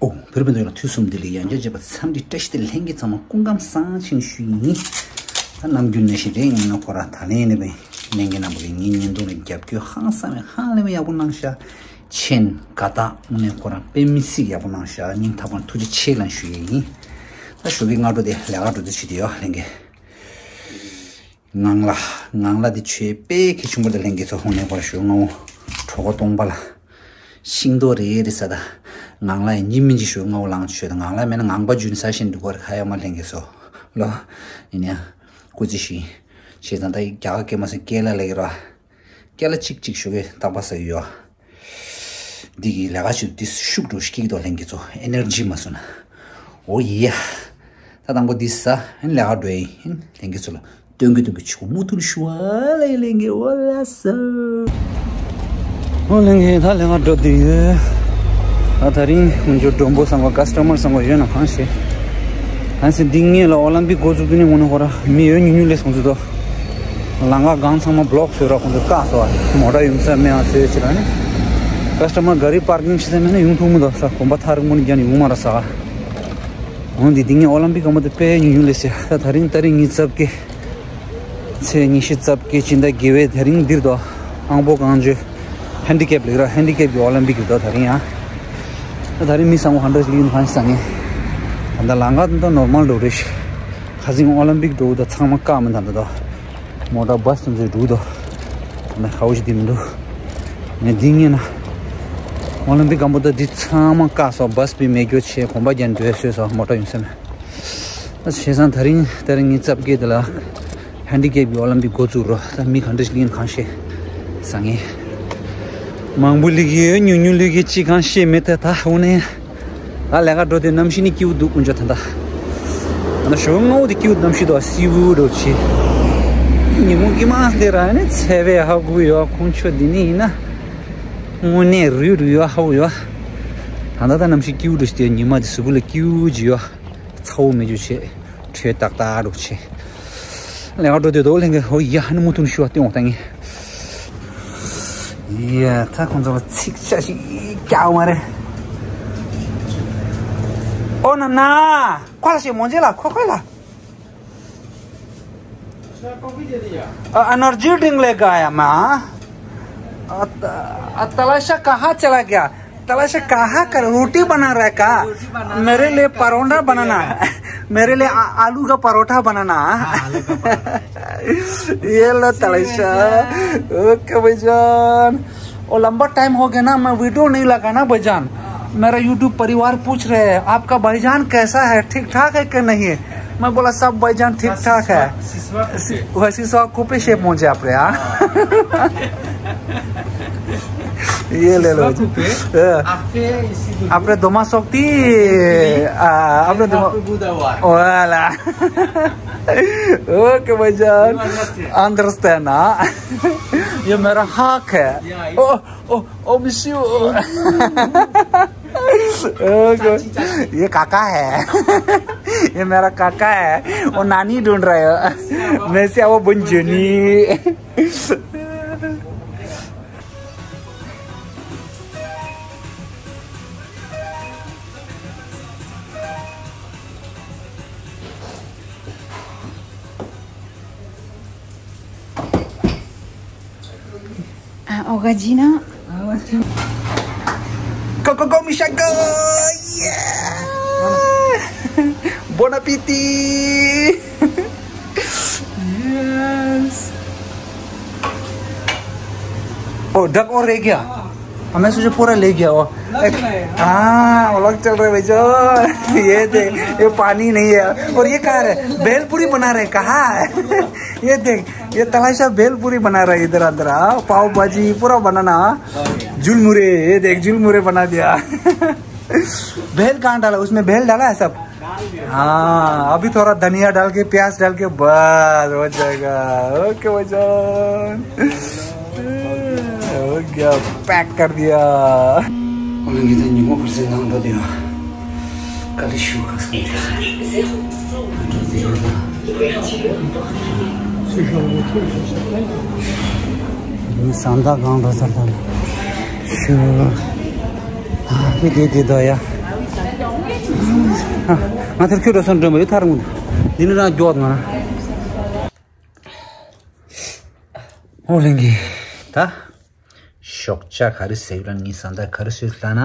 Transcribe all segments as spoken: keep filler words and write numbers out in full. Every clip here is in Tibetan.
ཨོ། བོད་པའི་འདུག་ལ་དུས་གསུམ་བདེ་ལེགས། ཡང་བསྐྱར་མཇལ་བ་འཚམས་འདྲི་བཀྲ་ཤིས་བདེ་ལེགས། ལྷན་རྒྱས་ཚང་མ་སྐུ་ཁམས་བཟང་ཞིང་ཞུ་ཡིན། ད་ནམ་རྒྱུན་ནས་ཤིག་རེད། ཡིན་ན་ཁོ་ར་ད་ལན་ནས་པའི་ལྷན་རྒྱས་རྣམ་པ་གི་ངའི་བརྙན་ཐུང་ལ་རྒྱབ་སྐྱོར་ཧང་སང་བའི་ཧང་ལས་མ་ཡག་པོ་གནང་ཤག་མཆན་དགའ་རྟགས་དངོས་གནས་ཁོ་རང་དཔེ་མི་སྲིད་ཡག་པོ་གནང་ཤག་སྙིང་ཐག་པ་ནས་ཐུགས་རྗེ་ཆེ་ལབ་ཞུ་ཡས་ཡིན། ད་ཞོགས་ཀའི་སྔ་དྲོ་དེ་ལས་ཀ་འགྲོ་དུས་ཤིག་དེ་ཡོད་ལྷན་རྒྱས། ངང་ལ། ངང་ལ་དེ་ཆོས་དཔེ་གལ་ཆེན་པོ་དེ་ལྷན་རྒྱས་ཚོ་ཧོང་ལེན་པར་ཞུ་ངོ་། གྲོད་ཁོག་སྟོང་པ་ལ། ཤིང་ཏོག་རེ་རེ་ཟ་ད། ངང་ལ་ཡང་ཉི་མིན་གྱི་ཞུ་ངོ་ལང་ཆོས་ད། ངང་ལ་མེད་ན་ངང་པ་རྒྱུན་ས་ཞིན་འདུག་གོ་རེ་ཁ་ཡ་མ་ལྷན་རྒྱས་ཚོ། ལོ། ཡིན་ཡང་། སྐུ་ཚེ་ཞིང་། བྱས་ཙང་ད་རྒྱ་གར་སྐད་མ་སོང་སྐད་ལ་ལེགས་ར། སྐད་ལ་གཅིག་གཅིག་ཞུ་གི་རྟག་པ་ཟ་གི་ཡོད། འདི་གི་ལས་ཀ་ཞུ་འདི་ཤུགས་འགྲོ་ཤིག་གི་དོ་ལྷན་རྒྱས་ཚོ་ཨེ་ནར་ཇི་མ་སོང་ན། ཨོ་ཡ། ད་དང་པོ་འདི་ཟ་ཧན་ལས་ཀ་འགྲོ་ཡིན་ལྷན་རྒྱས་ཚོ་ལ་སྟོན་གི་སྟོན་གི་ཆུ་མུ་ཐུར་ཤུ་ཨ་ལེ་ལྷན་རྒྱས་ཨོ་ལ་ས། ཨོ་ལྷན་རྒྱས་ད་ལས་ཀ་འགྲོ་འདི་ཡོད། ད་ད་རིང་ང་ཚོ་མགྲོན་པོ་སང་གོ་ཀ་སི་ཊ་མར་སང་གོ་ཡོད་ན་གང་ཤེས། གང་ཟེར་འདི་ངེད་ལ་ཨོ་ལམ་པིག་འགོ་བཙུགས་དུས་ནས་ངོ་ནས་ཧོ་ར་མི་ཡོད་ཉུང་ཉུང་ལས་སོང་ཚུལ་དོ། ལམ་ཁ་སྒང་ཚང་མ་བློག་བཟོས་ར་ཁོང་ཚོ་བཀག་སོང་བ། མོ་ཊ་ཡོང་ས་མེད་ཨ་ཟེར་ཅི་ར་ནི། ཀ་སི་ཊ་མར་ག་རི་པར་ཀིང་བྱེད་ས་མེད་ན་ཡོང་ཐུབ་མི་འདུག་ས། གོམ་པ་ཐག་རིང་པོ་ནས་རྒྱབ་ནས་ཡོང་མ་ར་ས། འོང་འདི་འདི་ངས་ཨོ་ལམ་པིག་སྒང་པོ་དེ་དཔེ་ཉུང་ཉུང་ལས་ཟེར། ད་ད་རིང་ད་རིང་ཉི་ཤུ་རྩ་བརྒྱད། ཚེས་ཉི་ཤུ་རྩ་བརྒྱད་སྤྱི་ཟླ་བརྒྱད་པའི་ད་རིང་འདིར་དོ། ཨང་པོ་གང་བྱོས། ཧན་ཌི་ཀེབ་ལེགས་ར་ཧན་ཌི་ཀེབ་ཀྱི་ཨོ་ལམ་པིག་གི་དོ་ད་རིང་ཡང་། ད་ད་རིང་མི་སང་བོ་ཧན་ཌ་རེ་ལིན་ཧན་སང་ངས། ད་ད་ལམ་ཁ་ད་ད་ནོར་མལ་འགྲོ་རེད་ཤི། ཁ་སང་ཨོ་ལམ་པིག་འགྲོ་ད་ཚང་མ་བཀག་མི་ད་ད་དོ། མོ་ཊ་བྷ་སི་དེ་ཚོས་འགྲོ་དོ། ད་ཧ་བོ་ཞིག་དེ་མི་འདུག་ངས་འདི་ངས་ན། ཨོ་ལམ་པིག་སྒང་པོ་ད་འདི་ཚང་མ་བཀག་སོང་བྷ་སི་པི་མེད་རྒྱུ་བྱས་གོམ་པ་རྒྱབ་འགྲོ་ཡ་བཟོས་སོང་མོ་ཊ་ཡོང་ས་མེད། ད་བྱས་ཙང་ད་རིང་ད་རིང་ཉི་ཤུ་རྩ་བརྒྱད་དེ་ལ་ཧན་ཌི་ཀེབ་ཀྱི་ཨོ་ལམ་པིག་འགོ་བཙུགས་རོགས། ད་མི་ག་འདྲ་ཞིག་ཡིན་གང་ཤེས་ས་ངས། མང་པོ་ལི་གི་ཉུང་ཉུང་ལི་གི་ཅི་གང་ཤེས་མེད་ད་ད་འོ་ནས། ང་ལས་ཀ་འགྲོ་དུས་གནམ་གཤིས་ནི་སྐྱིད་པོ་འདུག་དཀོན་མཆོག་ད་ལྟ། ང་ཞོགས་སྔ་པོ་དེ་སྐྱིད་པོ་གནམ་གཤིས་འདུག་སི་བུ་འགྲོ་ཆེ། ཉིན་མོ་དཀྱིལ་མ་དེ་ར་ནི་ཚ་བའི་ཧ་གོ་ཡོད་ཁོང་ཆོ་འདི་ནི་ཡིན་ན། དངོས་གནས་རུལ་རུལ་ཡོད་ཧ་གོ་ཡོད། ད་ལྟ་ད་གནམ་གཤིས་སྐྱིད་པོ་འགྲོ་ཆེ་དེ་ཉི་མ་དེ་གཟུགས་པོ་ལ་སྐྱིད་པོ་ཅིག་ཡོད། ཚ་བོ་མེད་རྒྱུ་བྱས། དྲོད་ཏག་ཏག་འགྲོ་ཆེ། ལས་ཀ་འགྲོ་དུས་དོ་ལྷན་རྒྱས་ཧོ་ཡ་ཧ་ནི་མུ་མཐུད་ནས་ཞུ་བ་སྟོན་འོང་ད་ངས། ཡ་ད་ཁོང་ཚོ་ལ་ཚིག་ཆ་ཞིག་རྒྱག་མ་རེད། ཨོ་ན་ན། ཁོ་ལ་ཞེ་མོ་ཇེ་ལ་ཁོ་ཁོ་ལ། अ- energy drink लेकर आया मैं। अ- त- अ- तलाशा कहाँ चला गया? तलाशा कहाँ कर रोटी बना रहा है क्या? मेरे लिए परोठा बनाना। मेरे लिए आ- आलू का परोठा बनाना। ये लो तलाशा। ओके भाईजान। और लंबा टाइम हो गया ना, मैं वीडियो नहीं लगाना भाईजान। मेरा यूट्यूब परिवार पूछ रहे हैं, आपका भाईजान कैसा है, ठीक ठाक है कि नहीं? मैं बोला, सब भाईजान ठीक ठाक है। वह सिसवा कुपे से पहुंचे आप रे। ये ले लो। आपने दोमा सोक्ति। आपने दोमा। वाला। ओके भाईजान। अंडरस्टैंड ना। ये मेरा हक है। ओ, ओ, ओ, मिस यू। ये काका है। ये मेरा काका है। वो नानी ढूंढ रहा है। मैं से वो बुंजनी। Ah, ogajina. Go, go, go, Misha, go! Yeah! Bon appetit! Yes! Oh, duck और रह गया? हमें सोचा पूरा ले गया वो। हाँ, व्लॉग चल रहा है भाई जो। ये देख, ये पानी नहीं है। और ये कहाँ है? भेलपुरी बना रहे, कहाँ है? ये देख, ये तलाशा भेलपुरी बना रहा है इधर अंदर। हाँ, पाव भाजी पूरा बनाना। झुलमुरे, ये देख, झुलमुरे बना दिया। भेल कहाँ डाला? उसमें भेल डाला है सब। हाँ, अभी थोड़ा धनिया डाल के, प्याज डाल के, बस हो जाएगा। ओके भाईजान, हो गया, पैक कर दिया। उन्होंने कितने नींबू फिर से नाम दे दिया। कल शू का स्कूल। सांदा गांव बसर था। शू। हाँ, ये दे दे दो यार। ང་ཚར་ཁྱོད་འགྲོ་སོང་འགྲོ་མ་ཡོད་ཐར་མོ། འདི་ནི་རང་མགྱོགས་ང་རང་། ཨོ་ལེན་གི། ད། ཞོགས་ཇ་ག་རེ་ཟས་ར་ངའི་བཟའ་ཟླ་ག་རེ་ཟོས་ལ་ན།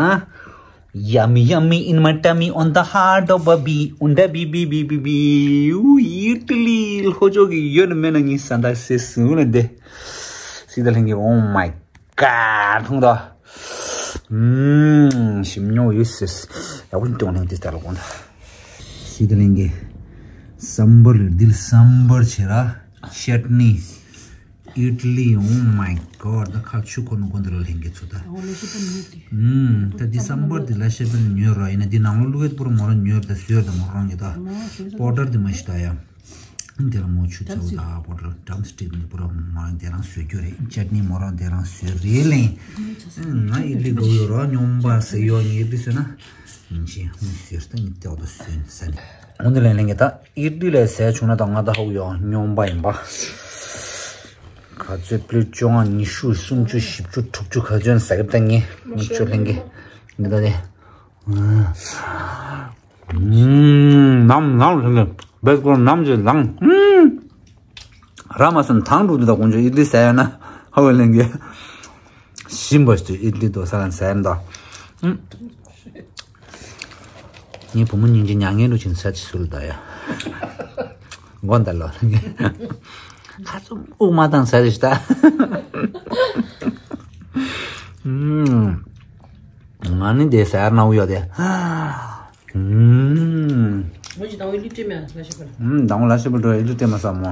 Yummy, yummy in my tummy, on the heart of a bee, unda bee, bee, bee, bee, bee. ཨུ། ཨི་ཏི་ལི་ལྷོ་ཕྱོགས་ཀྱི་ཡོད་ན་མེད་ན་ངའི་བཟའ་ཟླ་ཟས་སུ་ལ་འདི། སི་ད་ལྷན་གྱི། Oh my God, འཐུང་ད། ཨུམ། ཞིམ་ཉོ་ཡོད་ཟེར། ཡག་པོ་འཐུང་ལྷན་དེ་ལྟར་ལ་དགོངས་ད། སི་ད་ལྷན་གྱི། སམ་བར་ལ་འདི་ལ་སམ་བར་བྱེད་ར། ཤཊ་ནི། ཨི་ཏི་ལི། Oh my God, ད་ཁ་ཆུ་ཁོ་ནུ་ཁོ་འདི་ལ་ལྷན་གྱི་ཚོ་ད། ཨོ་ལེ་ཤི་པ་ཉོས་ཏེ། ཨུམ། ད་འདི་སམ་བར་འདི་ལ་ཤི་པ་ཉོས་ར་ཡིན་ན་འདི་ནང་ལོ་བླུགས་ཡོད་པོ་ར་མོ་ར་ཉོས་ད་ཟོས་ད་མོ་རང་གི་ད། པའོ་ཌར་འདི་མ་ཤི་ད་ཡ། འདི་ལ་མོ་ཆུ་ཚ་བོ་ད་པའོ་ཌར་ཌམ་སི་ཊིག་འདི་པོ་ར་མོ་རང་འདི་རང་ཟོས་རྒྱུ་རེད། ཅཊ་ནི་མོ་རང་འདི་རང་ཟོས་རེད་ལེ། ང་ཨི་ཏི་ལི་དགོས་ཡོད་ར་སྨྱོན་པ་ཟེར་ཡོད། ངས་ཨི་ཏི་ལི་ཟོས་ན། ཡིན་ཅི་མི་ཟེར་ད་ཉིད་དེ་འོ་ད་སུན་ཟ་ནི། འོ་འདི་ལན་ལན་གྱི་ད་ཨི་ཏི་ལི་ལ་ཟས་བྱུང་ན་ད་ང་ད་ཧོ་ཡོ་སྨྱོན་པ་ཡིན་པ། ག་ཚོད་པླེཊ་བཅོ་ལྔ་ཉི་ཤུ་སུམ་ཅུ་བཞི་བཅུ་དྲུག་ཅུ་ག་ཚོད་ཟ་གི་ད་ངས་མི་ཆོ་ལན་གྱི་འདི་ད་དེ། ནམ་ནམ་ལྷན་གྱི་བེད་སྐོར་ནམ་གྱི་ལང་། ར་མ་སོན་ཐང་དྲུག་འདི་ད་དགོང་ཆོ་ཨི་ཏི་ལི་ཟ་ཡ་ན་ཧ་བ་ལེན་གི། ཞིམ་པ་ཞིག་ཨི་ཏི་ལི་དོ་ས་ལ་ཟ་ཡ་ན་ད། ངའི་བུ་མོ་སྙིང་རྗེ་མྱ་ངན་ལུ་ཆིན་ས་ཅི་སུལ་ད་ཡ། མགོ་འདར་ལོ། ཁ་ཚུམ་དབུགས་མ་བཏང་ས་རེ་ཞིག་ད། ང་ནི་དེ་ཟ་ཡ་ན་འུ་ཡོ་དེ། ཨུམ། ངོ་ཅི་དང་བའི་ལི་ཏྲེ་མེ་ལ་ཤི་པ་ལ། ཨུམ། དང་བ་ལ་ཤི་པ་འགྲོ་ཡི་ལི་ཏྲེ་མ་ས་མོ།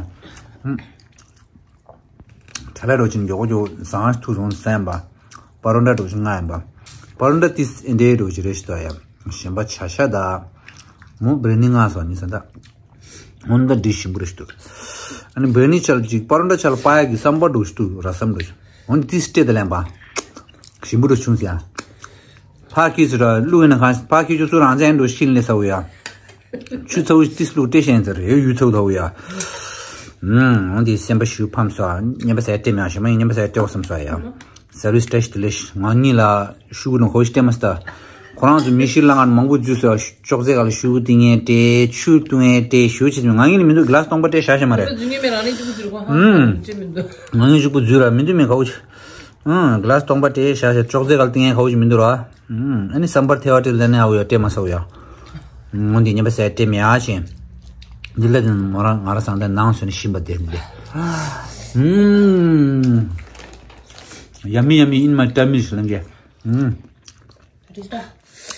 ཨུམ། ཁྲ་ལ་རོ་ཅིན་མགྱོགས་མགྱོགས་ཟངས་ཐུ་སོང་སན་པ། པ་རོ་འདྲ་འགྲོ་ཅིན་ང་ཡིན་པ། པ་རོ་འདྲ་ཏིས་ཨེ་འདྲའི་འགྲོ་ཅི་རེ་ཞིག་ཏོ་ཡ། གཞན་པ་ཆ་ཤ་ད། མོ་བེར་ནི་ང་སོ་ནི་ས་ད། འོན་ད་འདི་ཞིམ་པོ་རེ་ཞིག་ཏུ། ཨ་ནི་བེར་ནི་ཆལ་ཅིག་པ་རོ་འདྲ་ཆལ་པ་ཡ་གི་སམ་པ་འགྲོ་ཞིག་ཏུ་ར་སམ་འགྲོ་ཞིག་འོན་ཏིས་སྤྲེ་ད་ལན་པ། ཞིམ་པོ་རུ་བྱུང་ཟེར་ཡ། ཕ་ཁི་སུ་ར་བླུགས་ཡིན་ན་གང་ཕ་ཁི་ཆུ་ཚུར་རང་ཅན་འགྲོ་ཤིན་ལེ་ས་འུ་ཡ། ཆུ་ཚ་བོ་ཏིས་བླུགས་སྤྲེ་ཤན་ཟེར་ཡོད་ཡུ་ཚ་བོ་ད་འུ་ཡ། ཨུམ། འོང་དེ་སེམས་པ་ཞུ་ཕམ་སོ་ཨ། ཉན་པ་ཟེར་སྤྲེ་མེད་ཨ་ཞེ་མ་ཡིན་ཉན་པ་ཟེར་སྤྲེ་བ་བསམ་སོ་ཨ་ཡ། སར་བིས་བཀྲ་ཤིས་བདེ་ལེགས་ང་གཉིས་ལ་ཤུ་གུ་ནང་ཧོ་ཤི་སྤྲེ་མ་སྟ། ཁོ་རང་ཚོ་མི་ཤི་ལ་ང་མང་པོ་འཛུལ་སོ་ཅོག་ཙེ་ག་ལ་ཤུ་གུ་ཏི་ངན་སྤྲེ་ཆུ་ཏུ་ངན་སྤྲེ་ཞུ་ཆེ་ང་གཉིས་ལ་མི་འདུག་གི་ལ་སྟོང་པ་སྤྲེ་ཤ་ཤེ་མ་རེད། འཛུལ་ངེས་མེད་རང་ལས་ཅུག་པུ་འཛུལ་གོ་ཧ་ཧ་ཅེ་མི་འདུག་ང་གཉིས་ཅུག་པུ་འཛུལ་ར་མི་འདུག་མེད་ག་བོ་ཆེ། ཨང་། ག་ལ་སྟོང་པ་སྤྲེ་ཤ་ཤ་ཅོག་ཙེ་ག་ལ་ཏི་ངན་ཁ་བོ་ཅི་མི་འདུག་ར། ཨང་། ཨ་ནི་སམ་པར་ཐེ་བ་སྤྲེ་ལ་ནི་ཨ་བོ་ཡ་སྤྲེ་མ་ས་བོ་ཡ། ངོ་འདི་ཉན་པ་ཟེར་སྤྲེ་མེད་ཨ་ཅེ། འདི་ལ་དེ་མོ་རང་ང་ར་སང་ད་ནང་སོ་ནི་ཤིམ་པ་དེ་འདི། ཨང་། Yummy, yummy in my tummy ལང་གེ། ཨང་།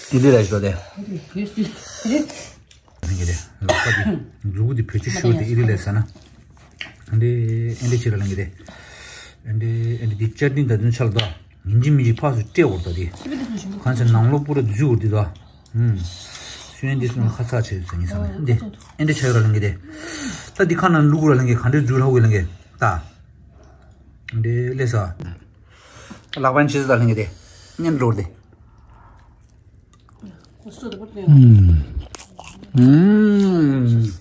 ཨི་ལི་ར་ཞོ་དེ། ལང་གེ་དེ། ལག་པ་དེ། མཛུ་གུ་དེ་བེད་སྤྱོད་ཤོར་དེ་ཨི་ལི་ལས་ཟ་ན། ཨེ་འདྲེ་ཨེ་འདྲེ་ཆེ་ར་ལང་གེ་དེ། ཨེ་འདྲེ་ཨེ་འདྲེ་དེ་ཅར་ཏིན་ད་དུན་ཆལ་དོ། ཉིན་གཅིག་མི་གཅིག་ཕག་སུ་སྤྲད་འོར་ད་དེ། གང་ཚེ་ནང་ལོ་པུ་ར་འཛུལ་འོར་དེ་དོ། ཨུམ། སུན་དེ་སུན་ཁ་ཚ་ཆེ་ཟ་ངེ་ཟ་ན་འདི། ཨེ་འདྲེ་ཆ་ཡོ་ར་ལང་གེ་དེ། ད་དེ་ཁ་ན་ལུག་ར་ལང་གེ་ག་འདྲེ་འཛུལ་ཧ་གོ་ལང་གེ། ད། ཨེ་འདྲེ་ལས་ས། ལག་པ་ཆེ་ས་ད་ལང་གེ་དེ། ཉན་འགྲོ་དེ། ཨུམ། ཨུམ།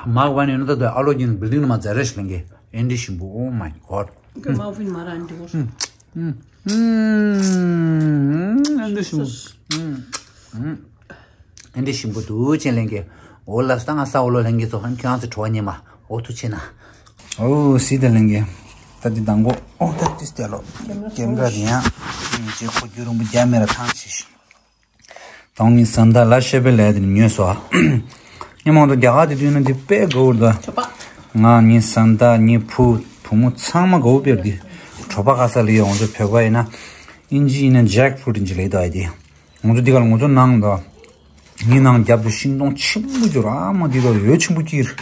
མག་པ་ནི་ནི་ད་ད་ཨ་ལོ་གིན་བིལ་ཌིང་ནི་མ་ཛ་རེ་ཤི་ལང་གེ། ཨེ་འདྲེ་ཞིམ་པོ། Oh my God. མག་པ་ནི་མ་ར་ཨེ་འདྲེ་གོ། ཨུམ། ཨུམ། ཨེ་འདྲེ་ཞིམ་པོ། ཨུམ། ཨུམ། ཨེ་འདྲེ་ཞིམ་པོ་འདུག་ཅེས་ལང་གེ། འོ་ལ་སྟ་ང་ས་འོ་ལོ་ལང་གེ་ཚོ་ཧན་ཁྱོད་ཚོ་བྲོ་བ་ཉེ་མ་འོ་ཐུ་ཆེ་ན། ཨོ་སི་ད་ལང་གེ། ད་འདི་དང་གོ། ཨོ་ད་འདི་སྟེ་ལོ། ཀེམ་ར་རེད་ཡ། ཅེ་ཁོ་རྒྱུ་རུང་བུ་རྒྱ་མེ་ར་ཐང་ཆེ་ཤི། དང་ངི་སན་ད་ལ་ཤེ་པེ་ལ་དེ་ཉོས་སོ། ཉི་མ་དུ་རྒྱ་གར་དེ་དུས་ན་འདི་དཔེ་དགའ་བོར་ད། ང་ངི་སན་ད་ངི་བུ་བུ་མོ་ཚང་མ་དགའ་བོ་དཔེར་འདི། གྲོ་པ་ག་ས་ལ་ཡོད་ང་ཚོ་བོད་པ་ཡིན་ན། ཨིན་ཇི་ཡིན་ན་ཇེག་ཕུ་རུཊ་ཨིན་ཇི་ལ་ཡོད་ད་ཡ་དེ། ང་ཚོ་འདི་ག་ལ་ང་ཚོ་ནང་དུ། ངའི་ནང་རྒྱབ་ཏུ་ཤིང་སྡོང་ཆེན་པོ་ཅིག་ར་མ་འདི་དག་ཡོད་ཆེན་པོ་ཅིག་རེད།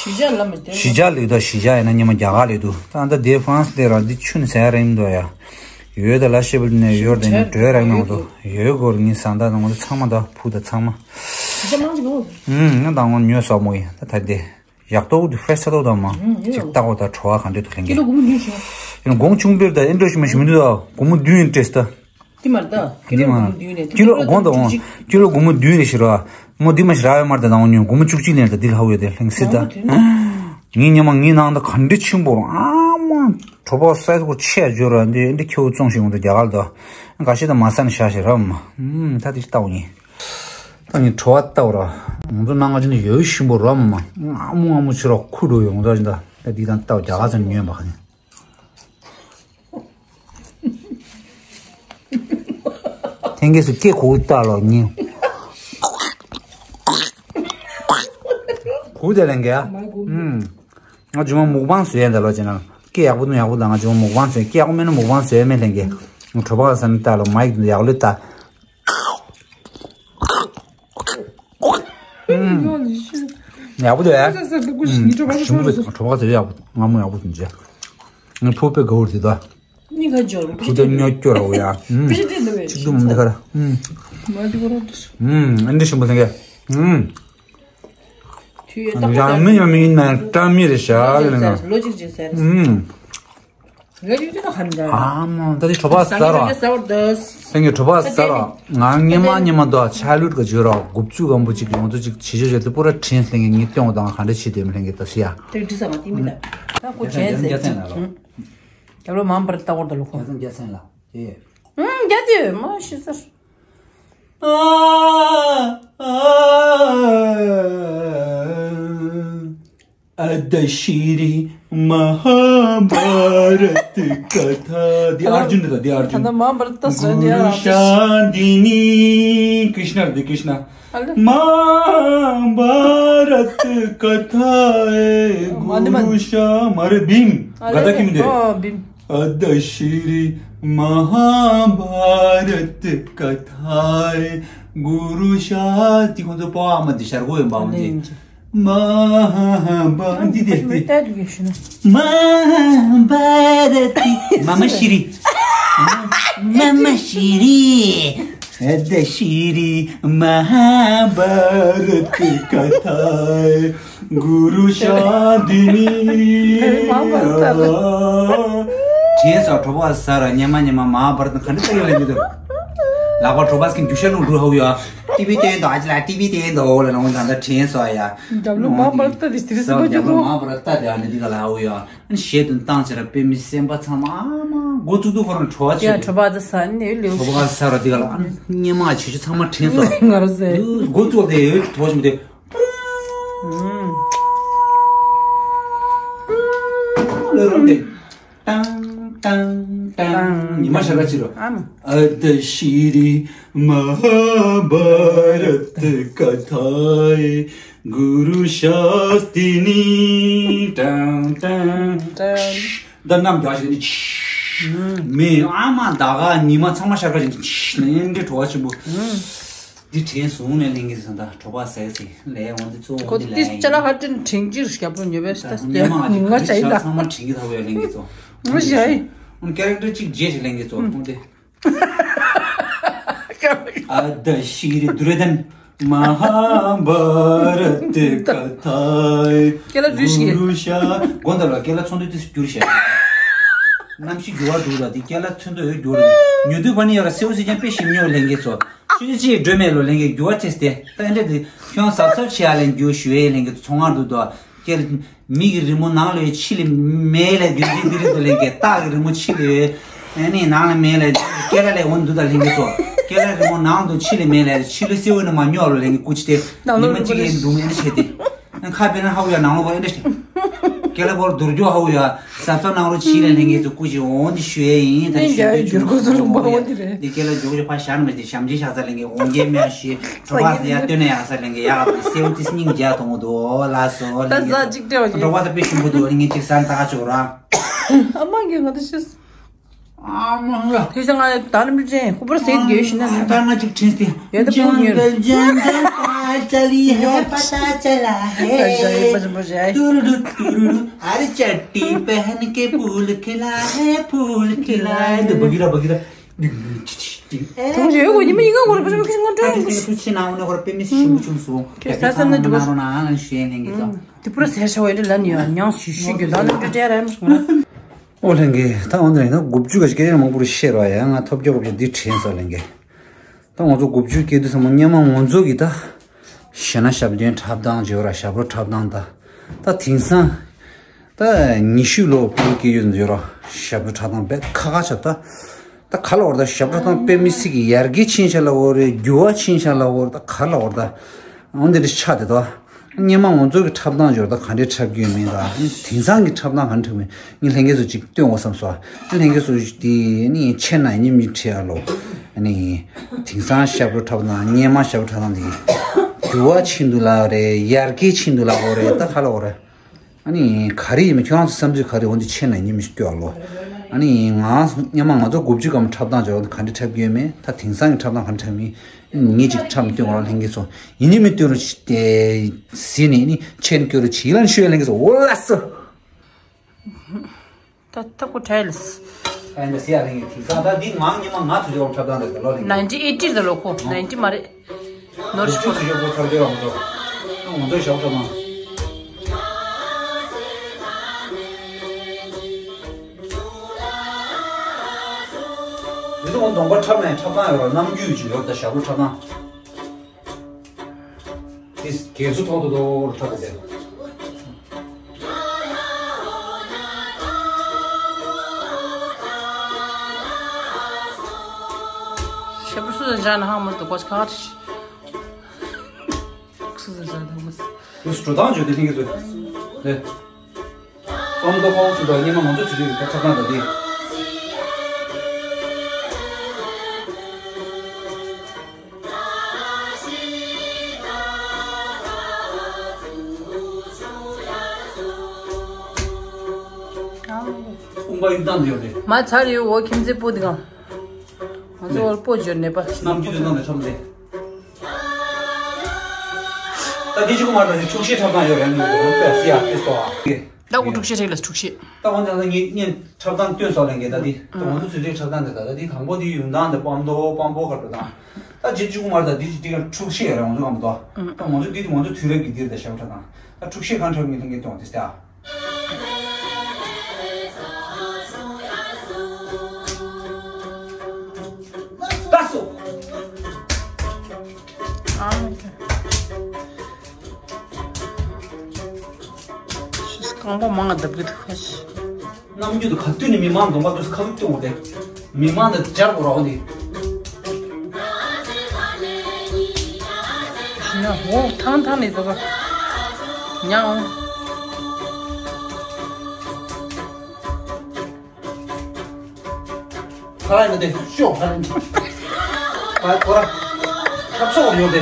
གཞིས་ཆགས་ལ་མི་བསྟན་པ། གཞིས་ཆགས་ལས་དུ་གཞིས་ཆགས་ཡིན་ན་ཉི་མ་རྒྱ་གར་ལས་དུ་ད་ལྟ་དེ་ཧྥ་རན་སི་ལས་ར་འདི་ཆུ་ནི་ཟ་ཡ་ར་ཡིན་འདུག་ཡ། ཡོད་ད་ལ་ཤེ་བལ་ནས་ཡོད་དེ་ནས་བྲོས་ར་ཡིན་ནང་དུ་ཡོད་སྐོར་ངའི་བཟའ་ཟླ་དང་ང་ཚོ་ཚང་མ་ད་བུ་ད་ཚང་མ། གཞིས་ཆགས་མང་ཆེ་གང་། ཨུམ་ང་ད་ངོ་ཉོས་སོག་མོ་ཡིན་ད་ད་དེ། ཡག་ཏོག་དུ་ཧྥེ་ས་ཏོག་དང་མ། ཨུམ་ཡོད། ཅིག་ལྟ་བ་ད་བྲོ་བ་ག་འདྲ་དུ་ལེན་གི། ཀི་ལོ་སྒོར་མོ་བདུན་ཞིག་ཡང་། གོང་ཆུང་བེར་ད་ཨེ་འགྲོ་ཞིག་མ་ཞིག་མི་འདུག་ད་སྒོར་མོ་བདུན་ཡིན་སྤྲད་ད། འདི་མར་ད། འདི་མ། ཀི་ལོ་གོང་དུ་འོང་། ཀི་ལོ་སྒོར་མོ་བདུན་རེ་ཞིག་ར། མོ་འདི་མ་ཞིག་ར་བའི་མར་ད་དང་འོང་ཉོན་སྒོར་མོ་བཅུ་གཅིག་ལེན་ད་འདི་ལ་ཧ་བའི་དེ་ལྷིང་སྲིད་ད། ངའི་ཉི་མ་ངའི་ནང་ད་ག་འདྲ་ཆེན་པོ་རང་ཨ་མ། གྲོ་པ་སའི་ཟ་གོ་ཆེ་ཡ་འབྱོར་ར་འདི་འདི་ཁྱེའུ་བཙོང་ཞིག་འོང་ད་རྒྱ་གར་ད། འགའ་ཤས་ད་མ་ས་ནས་ཤ་ཞིག་ར་མ། ད་དེ་ཞིག་ལྟ་འོང་ཉིན། ཨ་ནི་བྲོ་བ་ལྟ་བུ་ར། ང་ཚོ་སྣང་བ་ཅན་ནི་ཡོད་ཞིམ་པོ་རོ་མ། ཨ་མོ་ཨ་མོ་ཆུ་རོ་ཁུ་འགྲོ་ཡོང་ཚོ་ཅན་ད། ད་འདི་དང་ལྟ་བུ་རྒྱ་གར་ཚོ་ཉོས་པ་ཁ་ནི། ཐེངས་སུ་སྐེ་གུག་ལྟ་ལོ་ཉིན། གུག་དེ་ལེན་གེ་ཨ། ང་ཇུ་མ་མུག་བང་བཟོས་ཡ་འདི་ལོ་ཅེ་ན། སྐད་ཡག་པོ་འདུག་ཡག་པོ་འདུག་ང་ཇུ་མ་མུག་བང་བཟོས། སྐད་ཡག་པོ་མེད་ན་མུག་བང་བཟོས་མེད་ལེན་གེ། ང་གྲོད་པ་ཟ་ནི་ལྟ་ལོ་མ་ཡིག་འདུག་ཡག་ལོས་ལྟ། ཡག་པོ་འདུག་ཨེ། ཞིམ་པོ་འདུག་གྲོད་པ་ཟ་ཡག་པོ་ང་མོ་ཡག་པོ་འདུག་ཅེ། ང་ཕུག་པའི་ག་བུར་དེ་ད། གཉིས་ཀ་འབྱོར་ཕུག་ད་ཉོ་སྐྱོ་ར་འོ་ཡ། པེ་ཅི་དེ་འདུག་བས་ཆིག་ཏུ་མི་འདི་ག་ར། མ་འདི་ག་ར། ཨ་འདི་ཞིམ་པོ་ལེན་གེ། དུས་ཡོད་ཏག་ཏག་ཡང་མི་ཡང་མི་ཡིན་ན་བཀྲ་མི་རེད་ཤག་ལོ་གཅིག་ཅིག་ཟེར། ལོ་གཅིག་ཅིག་ཟེར། ཨ་མ་ད་དེ་གྲོད་པ་ཟ་ར། སང་ཉིན་གྲོད་པ་ཟ་ར། ང་སྔོན་མ་སྔོན་མ་དུ་ཆ་ལུད་ག་བརྗོད་ར་དགུ་བཅུ་གམ་པོ་ཅིག་ཡོང་དུ་ཅིག་བྱེད་ཆོག་བྱེད་དུ་པུ་ར་དྲན་སླེང་གི་ངས་སྟོན་འོ་དང་ག་འདྲ་བྱེད་དེ་མི་ལེན་གི་ད་ཤི་ཡ། དེ་འདྲི་ས་མ་དེ་མི་ད། ད་ཁོ་དྲན་ཟེར་ཅིག་རྒྱ་ལོ་མང་པར་ལྟ་བར་ད་ལོ་ཁོ། རྒྱ་ཚང་རྒྱ་ཚང་ལ་དེ། ཨང་རྒྱ་དེ་མ་ཤི་ཟེར། अद्य श्री महाभारत कथा। दि अर्जुन था, दि अर्जुन। ད་མང་པར་ལྟ་ཟེར་ཡ། गुरु शांतिनी कृष्ण दि कृष्ण। महाभारत कथा है। गुरु शा- मारे भीम। गदा किम दे? अद्य श्री महाभारत कथा है। गुरु शांति को तो पावा मत शर को बावन दे। महाभारती देते। महाभारती। मम श्री। मम श्री। अद्य श्री महाभारत कथा गुरु शांतिनी। དྲན་སོང་། གྲོད་པ་ཟ་ར་སྔོན་མ་སྔོན་མ་མ་བར་དུ་ག་འདྲ་ལྟ་ཡོད་ལེ་མི་འདུག་ལག་པ་གྲོད་པ་སྐྱིན་རྒྱུ་ཤ་ལུང་འགྲོ་ཧ་གོ་ཡ། ཏི་བི་སྟོན་དང་ཨ་ཅི་ལ་ཏི་བི་སྟོན་དང་འོ་ལ་ལོང་དང་ད་དྲན་སོང་ཡ། རྒྱབ་ལོ་མ་བར་ལྟ་དེ་དེ་རེད་ཟེར་པ་རྒྱབ་ལོ་མ་བར་ལྟ་དེ་ཨ་ནི་འདི་ག་ལ་ཧ་གོ་ཡ། ཨ་ནི་ཞེ་དུ་བཏང་ཆེ་ར་པེ་མི་སེམས་པ་ཚང་མ་ཨ་མ་འགོ་བཙུགས་དུས་ཁོ་རང་བྲོ་བ་ཆེ། ཡ་གྲོད་པ་ད་ཟ་ནི་ལེའུ་ལེའུ། གྲོད་པ་ཟ་ར་འདི་ག་ལ་ཨ་ནི་སྔོན་མ་ཆེ་ཆུ་ཚང་མ་དྲན་སོང་། ང་རོ་ཟེར། འགོ་བཙུགས་དེ་ཡོད་དོ་ཞིམ་དེ། ལོས་རོ་དེ། ཏང་ཏང་ཏང་། ཉི་མ་ཤར་ག་ཅི་རོ། ཨ་མ། अद्य श्री महाभारत कथा है गुरु शास्त्रिनी ཏང་ཏང་ཏང་། ད་གནམ་རྒྱ་ཞིག་ནི་མེ་ཨ་མ་ད་ག་ཉི་མ་ཚང་མ་ཤར་ག་ཅི་ནི་ནན་འདྲེ་བྲོ་བ་ཆེན་པོ། འདི་དྲན་སོང་ནས་ལེན་གི་ཟེར་ད་གྲོད་པ་ཟ་གི་ཟེར་ལས་འོང་དེ་ཚོ་འོང་དེ་ལས་ཡིན། ཅ་ལག་ཧ་ཅང་དྲན་གྱི་རྒྱབ་ལོ་ཉོ་བའི་ད་སྟེ་སྔོན་མ་ང་ང་ཅ་ཡིན་ད། ཚང་མ་དྲན་གི་ཐ་བའི་ལེན་གི་ཚོ། ང་ཞ་ཡིན། ཁེ་རེག་ཊར་གཅིག་རྗེས་ཤིག་ལེན་གི་ཚོ་འོང་དེ། अद्य श्री दुर्योधन महाभारत कथा है। སྐད་ལ་འགྲོས་ཤིག་གུ་རུ་ཤ་དགོན་ད་ལ་སྐད་ལ་ཚོན་མདོག་དེ་སུ་བསྒྱུར་ཤག་གནམ་གཤིས་འགྱུར་བ་འདུག་ད་དེ་སྐད་ལ་ཚོན་མདོག་ཡོད་འགྱུར་ཉོ་དུས་བ་ནི་ཡོད་ར་སེའུ་སེ་ཅན་དཔེ་ཞིམ་ཉོ་ལེན་གི་ཚོ། ཆུ་ཆུ་སྒྲོལ་མེད་ལོ་ལེན་གི་འགྱུར་བ་ཐེས་ཏེ་ད་ཨེ་འདྲ་དེ་ཁྱོད་གཟབ་གཟབ་བྱེད་ཡ་ལེན་རྒྱུ་ཞུ་ཡས་ལེན་གི་ཚོང་ཁང་འདུག་ད་སྐད་ལ། མི་གི་རི་མོ་ནང་ལ་ཡོད་ཕྱི་ལ་མེད་ལ་རྒྱུ་འདི་འདི་རེད་འདུག་ལེན་གི་སྟག་གི་རི་མོ་ཕྱི་ལ་ཡོད། ཨ་ནི་ནང་ལ་མེད་ལ་སྐེ་ལ་ལས་འོང་འདུག་ད་ལེན་གི་ཚོ། སྐེ་ལ་རི་མོ་ནང་དུ་ཕྱི་ལ་མེད་ལ་ཕྱི་ལ་སེའུ་ནི་མ་ཉོ་ལོ་ལེན་གི་ཀུ་ཅི་དེ། ཉི་མ་གཅིག་ཡིན་འདུག་ཨེ་ནི་བྱས་ཏེ། ཁ་བེ་ན་ཧ་གོ་ཡ་ནང་ལོ་བ་ཨེ་འདྲ་བྱས། སྐེ་ལ་བོར་དུར་རྒྱུ་ཧ་གོ་ཡ། ཟབ་ཟབ་ནང་ལོ་ཕྱི་ལ་ལེན་གི་ཚོ་ཀུ་ཅི་འོང་འདི་ཞུ་ཡས་ཡིན་ད་ནི་ཞུ་རྒྱུ་ཞུ་རྒྱུ་ཚོ་ལུང་པ་འོང་འདི་རེད། འདི་སྐེ་ལ་རྒྱུ་ཅི་ཕ་ཞར་མི་དེ་ཞམ་ཅི་ཤ་ཚ་ལེན་གི་འོང་རྒྱལ་མེད་ཞུ། གྲོགས་པ་ཡ་སྟོན་ནས་ཡག་ས་ལེན་གི་ཡག་སེའུ་ཏི་སྙིང་རྗེ་གཏོང་གི་འདུག་ལ་སོ་ལེན་གི་ད་ཟ་ཅིག་སྤྲད་བ་ཅིག་གྲོགས་པ་ད་དཔེ་ཞིམ་པོ་འདུག་ངས་ཅིག་ཟ་ད་ཆོག་ར། ཨ་མ་གིས་ང་ད་ཤེས། ཨ་མ་ལ། དེ་ཚེ་ང་ད་ནི་མི་དྲན་ཁོ་པར་ཟེར་དགོས་ཤི་ན་ད་ང་ཅིག་དྲན་སྟེ། ཡོད་ད་ཕུ་ཉོས། जंगल जंगल पता चला है। ཡོད་པ་ཞིག་པ་ཞིག་པ་ཞིག་ཏུ་རུ་རུ། अरे चड्डी पहन के फूल खिला है, फूल खिला है। འདི་བ་གི་ར་བ་གི་ར། དུང་ཞིག་ཡོད་གོ་ཉི་མ་ཡིན་གང་གོ་རེ་པ་ཞིག་པ་ཞིག་ང་ད་དྲན་དེ་ཚེ་ཐུགས་ཆེ་ནའང་ནོ་ཁོ་ར་པེ་མི་སི་ཞིམ་པོ་བྱུང་སོང་། ཁྱེད་ས་ས་ན་འགྲུབ་པ་ནང་ན་ཞུ་ཡས་ལེན་གི་ཚོ། དེ་པུ་ར་ཟེར་ཤ་བའི་འདྲ་ལ་ནི་ཡང་ཉང་ཞུ་ཞུ་རྒྱུ་ད་ལ་འདྲ་འདྲ་ར་མ་སོང་། ཨོ་ལྷན་རྒྱས་ད་འོ་འདི་ན་དགུ་བཅུ་ག་ཞིག་སྐད་ཡང་མང་པོ་ཞིག་བཤད་རོགས་ཡ། ང་ཐོབ་རྒྱག་དགོས་ཀྱི་འདི་དྲན་སོང་ལྷན་རྒྱས། ད་ང་ཚོ་དགུ་བཅུ་སྐྱེས་དུས་ཙམ་པ་སྔོན་མ་ང་ཚོ་གི་ད་ཞེ་ན་ཞབས་བརྟན་འཁྲབ་སྟངས་བརྗོད་ར་ཞབས་བྲོ་འཁྲབ་སྟངས་ད་ད་དེང་སང་ད་ཉི་ཤུ་ལོ་བུ་སྐྱེས་ཡོད་བརྗོད་ར་ཞབས་བྲོ་འཁྲབ་སྟངས་བས་ཁ་ཁ་ཆགས་ད། ད་ ད་ག་ལ་བར་ད་ཞབས་བྲོ་དང་དཔེ་མི་སྲིད་ཀྱི་ཡར་རྒྱས་ཕྱིན་ཤག་ལ་འོ་རེད། འགྱུར་བ་ཕྱིན་ཤག་ལ་འོ་རེད། ད་ག་ལ་བར་ད་འོ་འདི་འདྲ་ཆགས་དེ་ད། སྔོན་མ་ང་ཚོ་གི་འཁྲབ་སྟངས་འབྱོར་ད་ག་འདྲའི་འཁྲབ་རྒྱུ་ཡིན་མིན་དང་དེང་སང་གི་འཁྲབ་སྟངས་ག་འདྲ་འཁྲབ་མིན་ངས་ལྷན་རྒྱས་ཚོ་ཅིག་སྟོན་འོ་བསམ་སོང་། ལྷན་རྒྱས་ཚོ་དེ་ནི་ཆེ་ན་ཉིན་མི་ཁྲི་ཨ་ལོ། ནི་དེང་སང་ཞབས་བྲོ་འཁྲབ་སྟངས་སྔོན་མ་ཞབས་བྲོ་འཁྲབ་སྟངས་དེ་འགྱུར་བ་ཕྱིན་འདུག་ལ་རེད། ཡར་རྒྱས་ཕྱིན་འདུག་ལ་འོ་རེད། ད་ག་ལ་འོ་རེད། ཨ་ནི་ག་རེ་ཡིན་མིན་ཁྱོད་རང་ཚོ་བསམ་ཚུལ་ག་རེ་འོ་འདི་ཆེ་ན་ཉིན་མི་སྐྱོ་ཨ་ལོ། ཨ་ནི་ང་སྔོན་མ་ང་ཚོ་དགུ་བཅུ་གམ་འཁྲབ་སྟངས་འབྱོར་ད་ག་འདྲ་འཁྲབ་རྒྱུ་ཡོད་མེད། ད་དེང་སང་གི་འཁྲབ་སྟངས་ག་འདྲ་འཁྲབ་མིན། ངས་ཅིག་འཁྲབ་སྟོན་རོགས་ལྷན་རྒྱས་ཚོ། ཡིན་ནི་མི་སྟོན་རོགས་ཞེས་ཏེ་ཟེར་ནས་ནི་ཆེན་སྐྱོ་རོགས་བྱེད་ལན་ཤོད་ལྷན་རྒྱས་ཚོ། འོ་ལ་སོ། ད་ཐབ་ཀོ་ཁྲལ་ལས། ཨ་ནི་ཟེར་ཡ་ལྷན་རྒྱས་དེང་སང་ད་འདི་ངང་ཉི་མ་ང་དུ་ཡོང་འཁྲབ་སྟངས་འདི་ལོ་ལྷན་རྒྱས། ནའིན་ཊི་ཨེ་ཊི་ད་ལོ་ཁོ་ནའིན་ཊི་མ་རེད། ནོར་ཆུ་ཚོ་ཞོག་པོ་ཚར་དེ་བ་ང་ཚོ། ང་ཚོ་ཞོག་ཚོ་མ། འདི་ཚོ་ང་གདོང་པ་འཁྲབ་ནས་འཁྲབ་སྟངས་ཡོད་ར། རྣམ་འགྱུར་ཅིག་ཡོད་ད་ཞབས་བྲོ་འཁྲབ་སྟངས། དེ་རྒྱལ་སུ་ཐོག་ཏུ་ཐོག་ལ་འཁྲབ་པ་དེ། ཞབས་བྲོ་སུ་ཟ་ན་ཧང་མ་དུ་གོ་ཁ་ཁ་ཤི། སུ་ཟ་ན་ཧང་མ། དུ་སུ་འགྲོ་སྟངས་བརྗོད་དེ་ལྷིང་གི་ཚོད། ལེ། ཨམ་ཏོ་ཁོག་ཆུ་དང་སྙེ་མ་ང་ཚོ་ཚུལ་ཁྲིམས་ཀྱི་ཁ་ཁ་ཁ་དང་དེ། ཨུམ་པ་ཡིན་སྟངས་དེ་ཡོད་རེད། མ་ཚར་ཡོད་འོ་ཁྱིམ་མཚེས་པོ་དེ་གང་། ང་ཚོ་བར་པོ་འབྱོར་ནད་པ། རྣམ་འགྱུར་དེ་སྟངས་དེ་ཁྲམ་དེ། ད་དེ་གཅིག་པུ་མ་རེད། ད་དེ་འཁྲུག་ཤེས་འཁྲབ་སྟངས་ཡོད་རེད། ང་ཚོ་བར་པོ་སི་ཡ་ཨེ་སོ་ཨ། ད་ཁོ་འཁྲུག་ཤེས་རེད་ལ་འཁྲུག་ཤེས། ད་འོན་ཀྱང་ད་ངས་ངས་འཁྲབ་སྟངས་སྟོན་སོགས་ལེན་གྱི་ད་དེ་ད་ང་ཚོ་ཚུལ་ཁྲིམས་འཁྲབ་སྟངས་དེ་ད་ད་དེ་དང་པོ་དེ་ཡུང་དང་དེ་སྤམ་མདོ་སྤམ་པོ་ག་འགྲོ་དང་། ད་རྗེས་གཅིག་མར་ད་འདི་འདི་ག་འཁྲུག་ཤེས་ར་ང་ཚོ་གམ་དོ། ད་ང་ཚོ་འདི་ང་ཚོ་དུས་རབས་ཀྱི་འདིར་ད་ཞབས་ཁྲ་དང་ད་འཁྲུག་ཤེས་གང་འཁྲབ་ངེས་ལྷན་རྒྱས་གཏོང་དེ་སྟེ། ད་སོ། ཤིས་རྐང་པ་མང་ང་བརྡབ་གི་འདུག་ཁ་ཤས། རྣམ་འགྱུར་དུ་ག་དུས་ནས་མི་མང་གདོང་པ་དུས་ཁ་ལུག་སྟོན་འོ་དེ། མི་མང་དུ་སྦྱར་དགོས་རོགས་འདི། ཡ་འོ་ཐང་ཐང་ནས་འདུག་ག་ཉ་འོང་། ཁ་ལག་ནི་དེ་ཤོག་ཧ་ལན། ཁ་ཁོ་ར། ཁ་ཕྱོགས་ཡོད་དེ།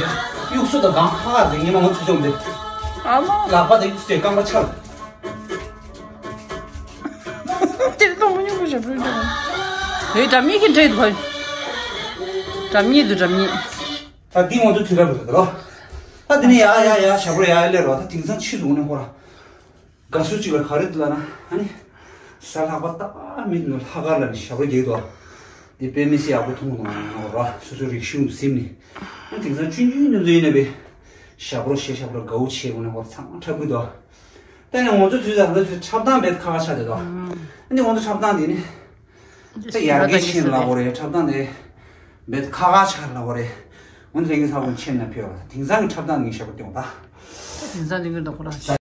གཡུག་སུ་དང་གང་ཁ་ཁ་དེ་ཉི་མ་ངོ་ཚུལ་ཤོག་དེ། ཨ་མ། ལག་པ་དེ་གཡུག་སུ་དེ་རྐང་པ་ཆག་དེར་གཏོང་མི་ཉུང་པོ་ཞབས་བྲོ་འདྲ། ཨེ་སྒྲ་མི་གི་འདྲེ་འདུག་ཧ། སྒྲ་མི་འདུག་སྒྲ་མི། ད་འདི་ང་ཚོ་དུས་རབས་རེད་དོ། ད་འདི་ནས་ཡ་ཡ་ཡ་ཞབས་བྲོ་ཡ་ཡ་ལེ་རོ། ད་དེང་སང་ཕྱིས་སུ་འོང་ནས་ཧོ་ར། དགའ་བསུ་གཅིག་ལ་ག་རེ་འདུག་ལབ་ན་ཨ་ནི། གཟའ་ལྷག་པ་ཏག་མི་འདུག་ལྷག་དཀར་ལ་ནི་ཞབས་བྲོ་རྒྱག་འདུག་འདི་དཔེ་མི་སྲིད་ཡག་པོ་མཐོང་གི་འདུག་ང་ར་སོ་སོའི་རིག་གཞུང་དུ་ཟིན་ནས། ཨ་དེང་སང་ཆུང་ཆུང་ནུ་ཚོ་ཡིན་ན་བས། ཞབས་བྲོ་ཞེ་ཞབས་བྲོ་དགའ་བོ་ཆེ་འོང་ནས་ཧོ་ར་ཚང་མ་འཁྲབ་གི་འདུག་ད་ནི་ང་ཚོ་དུས་ད་ང་ཚོ་འཁྲབ་སྟངས་བས་ཁ་ཁ་ཆགས་བསྡད་འདུག་ཨ་ནི་ང་ཚོ་འཁྲབ་སྟངས་འདི་ནི། ད་ཡར་རྒྱས་ཕྱིན་ལབ་དགོས་རེད། འཁྲབ་སྟངས་དེ་བེད་ཁ་ཁ་ཆགས་ལབ་དགོས་རེད། འོན་ཏེ་ལྷན་རྒྱས་ཚང་མ་མཁྱེན་ན་ཕེབས་རོགས། དེང་སང་གི་འཁྲབ་སྟངས་ངས་ཞབས་བྲོ་སྟོན་ད། དེང་སང་ལྷན་རྒྱས་ད་ཁོ་རང་ཞབས།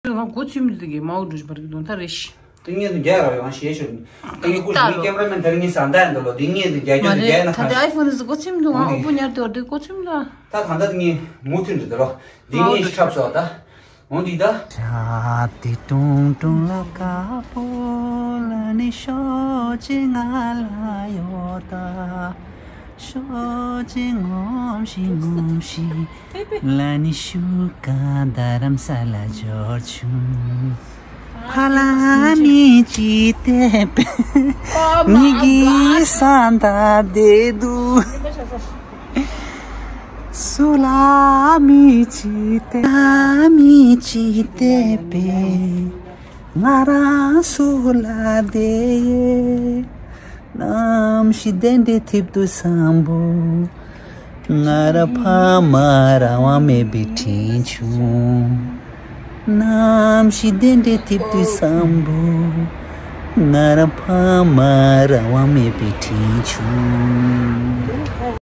ང་མགོ་ཚོས་མི་འདུག་གི་མའོ་འགྲོ་བཞིན་པར་གི་དོན་དག་རེད་ཤི། དེ་ངས་དུ་རྒྱག་ར་ཡང་ཞེས་ཞུ། དེ་ངས་ཀུ་ཤི་ཀེམ་ར་མེན་དེར་ངས་ཟ་འདྲ་ཡིན་འདུག་ལོ། དེ་ངས་དུ་རྒྱག་རྒྱུ་དུ་རྒྱག་ན་ད་ཁ་ལྟ་ཨའི་ཕོན་དེ་ཚོ་མགོ་ཚོས་མི་འདུག་ང་ཨོ་པོ་ཉར་དུ་བར་དུ་མགོ་ཚོས་མི་འདུག་ད་ད་ལྟ་དེ་ངས་མུ་མཐུད་འགྲོ་དེ་ལོ། དེ་ངས་ཤི་ཁྲབ་སོ་ད། འོང་འདི་ད། ཤ་དེ་ཀྲུང་ཀྲུང་ལ་དཀར་པོ་ལ་ནི་ཤོག་ཅིག་ང་ལ་ཡོད་ད། ཤོག་ཅིག་ངོམ་ཤིག་ངོམ་ཤིག་ལ་ནི་ཤུ་ཀ་རྡ་རམ་ས་ལ་འབྱོར་བྱུང་། ཕ་ལ་མི་ཅི་ཏེ་པེ་ནི་གི་ས་ད་དེ་དུ། སུ་ལ་མི་ཅི་ཏེ་མི་ཅི་ཏེ་པེ་ང་རང་སུ་ལ་དེ་ཡེ། ནམ་ཞིག་དེ་འདྲའི་ཐིབ་ཏུ་སམ་བུ། ང་ར་ཕ་མ་རང་དབང་མེད་པའི་དྲིན་ཆུང་། ནམ་ཞིག་དེ་འདྲའི་ཐིབ་ཏུ་སམ་བུ། ང་ར་ཕ་མ་རང་དབང་མེད་པའི་དྲིན་ཆུང་།